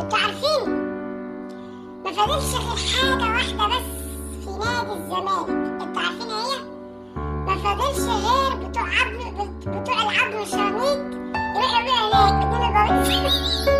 انتوا عارفين ما فاضلش غير حاجة واحدة بس في نادي الزمالك، انتوا عارفين ايه هي؟ ما فاضلش غير بتوع عظم، بتوع العظم الشراميط يروحوا يبيعوا هناك قدام الباب.